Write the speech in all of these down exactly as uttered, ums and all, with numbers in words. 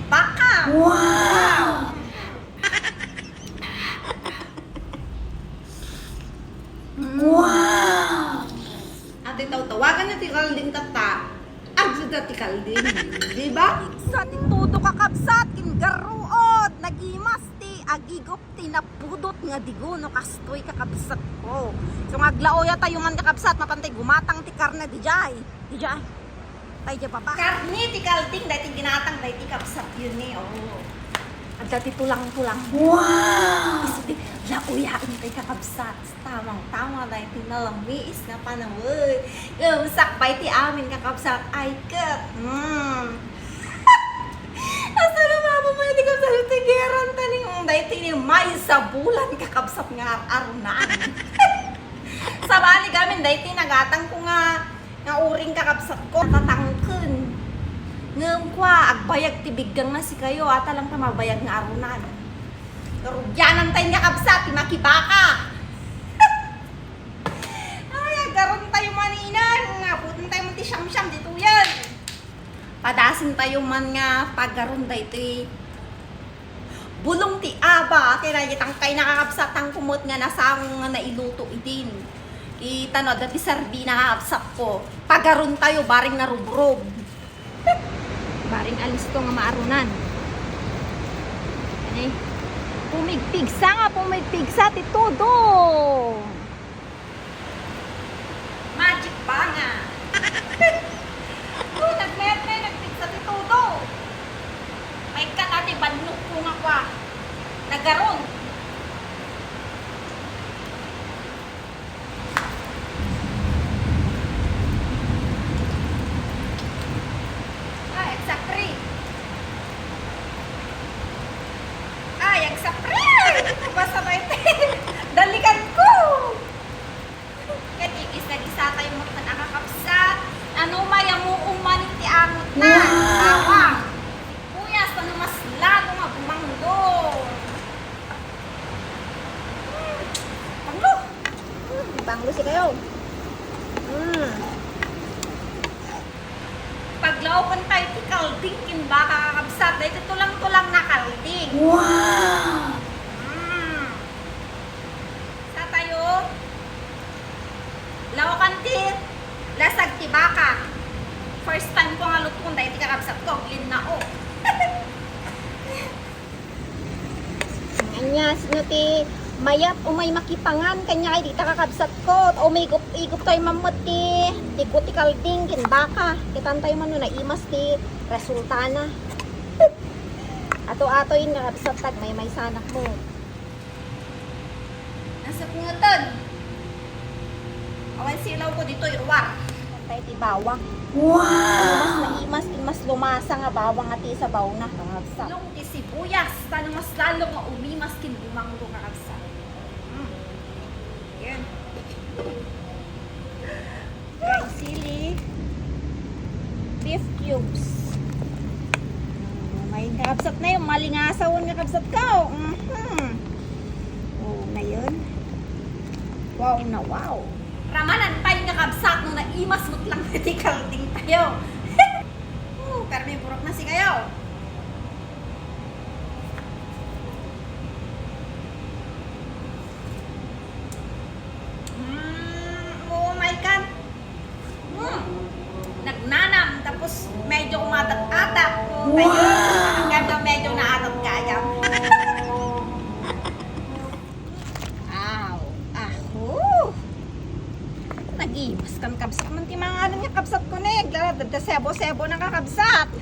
Baka! Wow! Wow! Ate, tawtawagan na ti kalding tatta. Agsuda ti kalding. Di ba? Sa ti todo, kakabsat, kin garuod, nagimas ti agigup ti napudot nga digo no kastoy, kakabsat ko. So, nga aglaoya tayo man, kakabsat, mapantay gumatang ti karne, di jay. Di jay. Tay, di baba. Karne ti kalding, daytoy ginatang, daytoy kabsat yun eh, oh. Adda ti tulang-tulang. Wow! Isu ti laoyaen tay, kakabsat. Tamang-tama daytoy nalamiis nga panawen. Ngem sakbay ti amin, kakabsat, ay ket, hmm. Asa na mapamay ti kabsat ti geran ta ni, hmm, daytoy ni maysa bulan, kakabsat, nga ar-arunan. Sabali gamin daytoy nagatang ko nga nga uring, kakabsat ko, natatangken. Ngem kua, agbayag ti biggang na sikayo, ata lang ta mabayag nga arunan. Karugianan tayo nga kabsat, ti makibaka. Ay, agarun tayo maninan. Nga, putin tayo man ti siyam-siyam, dito yan. Padasin tayo man nga pagarun daytoy bulong ti aba, kaya itang kay nakakabsat, tangkumot nga nasango nga nailuto idin. Kita no, adda ti serbi nakakabsat ko. Pagarun tayo, baring narubrob. Baring alisto nga maarunan. Ay, pumigpigsa nga, pumigpigsa ti todo. Magic banga. Oh, nagmayat na yung nagpizza ti todo. May ka na ti banlok ko nga kwa. Nagaron. Ay, agsapri. Ay, agsapri. Basta ba ito? Dalikan ko. Ket igis-, nagisatayo met a kakabsat. Ano, mayamuong man iti angotna. Wow! Bawang. Sibuyas, ano, mas lalo nga bumanglo. Hmm, banglo. Hmm, banglo si kayo. Hmm. Paglaokan tayo ti kalding kin baka, kakabsat. Dahil tulang-tulang na kalding. Wow! Hmm. Sa tayo, laokan ti lasag ti baka. First time ko nga lutuon, dahil ti kakabsat ko, aglin na, oh. Anya, sino ti mayat umay makipangan, kanya kay di ta kakabsat ko. Umigup-igup tayo mamot ti, ti kuti kalding, kin baka. Kitan tayo man no naimas ti resultana. Ato-ato yun, kakabsat, tag may may sanak mo. Nasapngetan. Awan silaw ko ditoy ruar. Pantay ti bawang. Wow! Mas naimas, mas lumasa nga bawang nga ti sabaw na, kakabsat. Long ti sibuyas, tano mas lalo nga umimas kin bumanglo, kakabsat. Mm. Yan. Dry sili. Beef cubes. Oh, may kakabsat na yung malingasaw nga kabsat ko. Mhm. Oh, ngayon. Wow na wow. Ramanan tayo nga kabsat no naimas met lang ti kalding tayo. Oh, pero may burok na si kayo. Mm, oh my God. Mm. Nagnanam, tapos medyo umatak-atak. Oh, wow! Ayun, hanggang daw medyo naatak kaya. Aw, aho. Nagimas kan kabsat man ti mga ano nga kabsat ko, ne. Agdala, dadda sebo-sebo na kakabsat.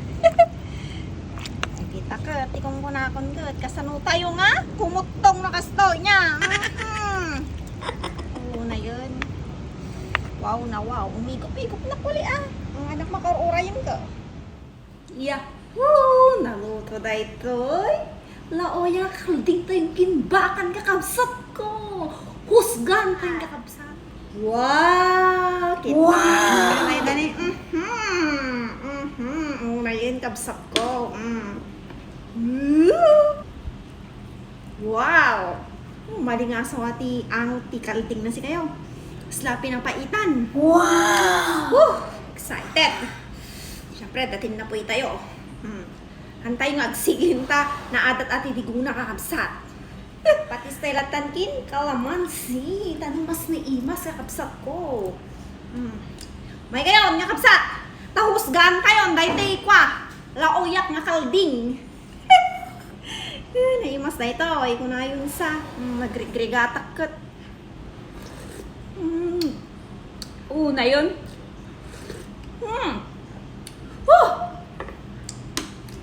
Ay, kita ket, ti kunkunakon ket, kasano tayo nga? Kumuttong na kastoy niya. Mhm. Oo na yun. Wow na wow. Umigup-igup na kuli, ah. Ang anak makaur-urayan ko. Yahoo! Naluto daytoy. Laoya, kalding tayo ginbakan, kakabsat ko. Husgan tayo, kakabsat. Wow! Kita. Wow! May dani. Mhm. Mhm. Una yun, kabsat ko. Mm. Woo! Wow! Oh, malingasaw ti ang ti kalding na si kayo. Slappy ng paitan. Wow! Woo! Excited! Siyempre, dating na po tayo. Hmm. Antay nga agsilinta, naadat a ti digona, kakabsat. Pati stay lattan ken kalamansi, ta no mas naimas, kakabsat ko. Hmm. May gayon, kakabsat. Ta husgaan kayon, daytoy kua. Laoyak nga kalding. Eh, naimas daytoy, kunayonsa. Hmm, nagrigrigatak ket. Mm. Unayon. Mm. Huh!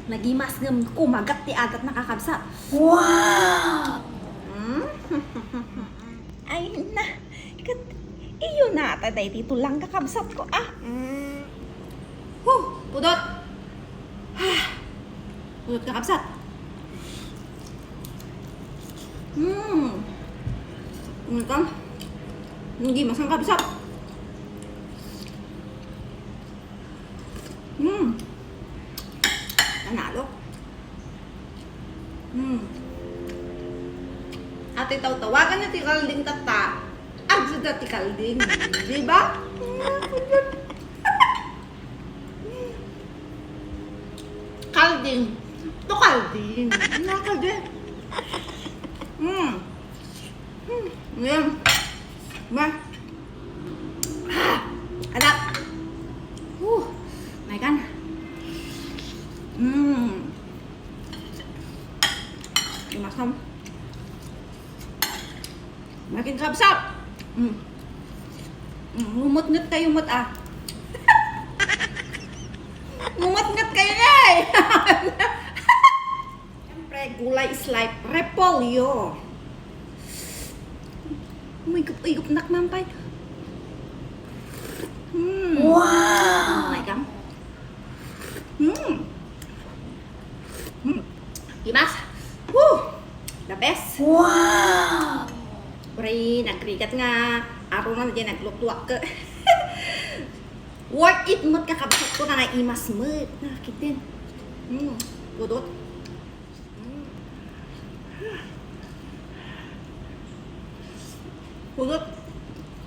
Nagimas ngem kumagat ti adatna, kakabsat. Wow! Mm. Ay na, ket iyo nata daytoy tulang, kakabsat ko, ah. Mm. Huh! Pudot! Ah! Pudot, kakabsat. Hmm. Ano ka? Hindi masang kabsat. Hmm. Panalo. Hmm. Ate, tawtawagan na ti kalding tatta. Agsuda ti kalding. Di ba? Kalding. To kalding. Ano kalding? Mm. Hmm. Ayan. Ba? Ah! Anak! Huh! May kan? Mm. Imasam. Makin kapsap. Mm. Mm, ngumutnget kayo met, ah. Ngumutnget kayo, eh. Siyempre, gulay is life. Repolyo. Uy, gup-, uy, gupnak man pay. Mm. Wow! Oh my God. Mm. Hmm. Imas. Woo! The best. Wow! Uray, nagrigat nga arunan diay naglukluak. Worth it met, kakabsat ko, ta naimas met. Nakakit din. Hmm. Pudot. Hmm. Pudot.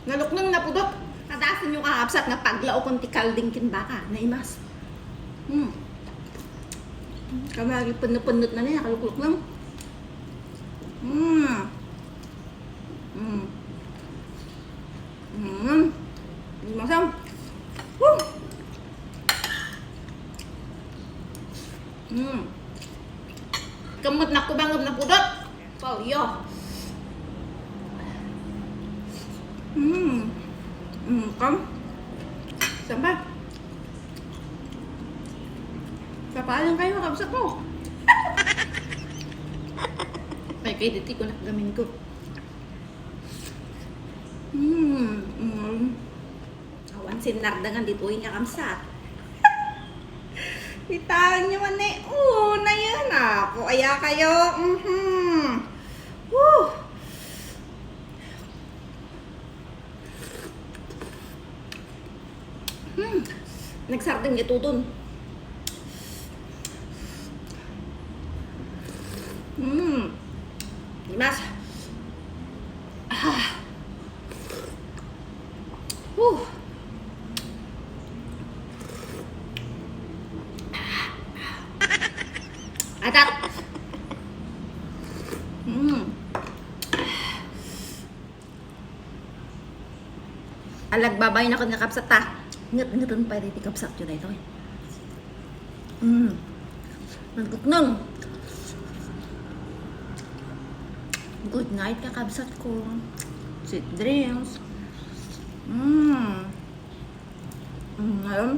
Naluknong na pudot. Kadasenyo, kakabsat, nga paglaokon ti kalding ken baka. Naimas. Hmm. Kama, penno-pennot na niya, kalukluknong. Hmm. Hmm. Hmm. Masam. Woo! Hmm. Kemmet nakubang ngem napudot. Paulyo. Hmm. Hmm, kam. Saan ba? Papalan kayo, kabsat ko. Ay, kay diti ko nakagamin ko. Hmm. Hmm. Awan sinardangan ditoy nga kamsat. Kitaan nyo man eh. Oo, na yan. Ako, aya kayo. Mhm. Woo! Hmm. Nagsardeng ito dun. Hmm. Dimas. Ah. Huh. Atat. Mm. Alagbabay na kun nga kabsat ta. Nget-ngeten pay ti kabsat yo daytoy. Mm. Nagkuknong. Good night, kakabsat ko. Sweet dreams. Mm. Mm, ngayon,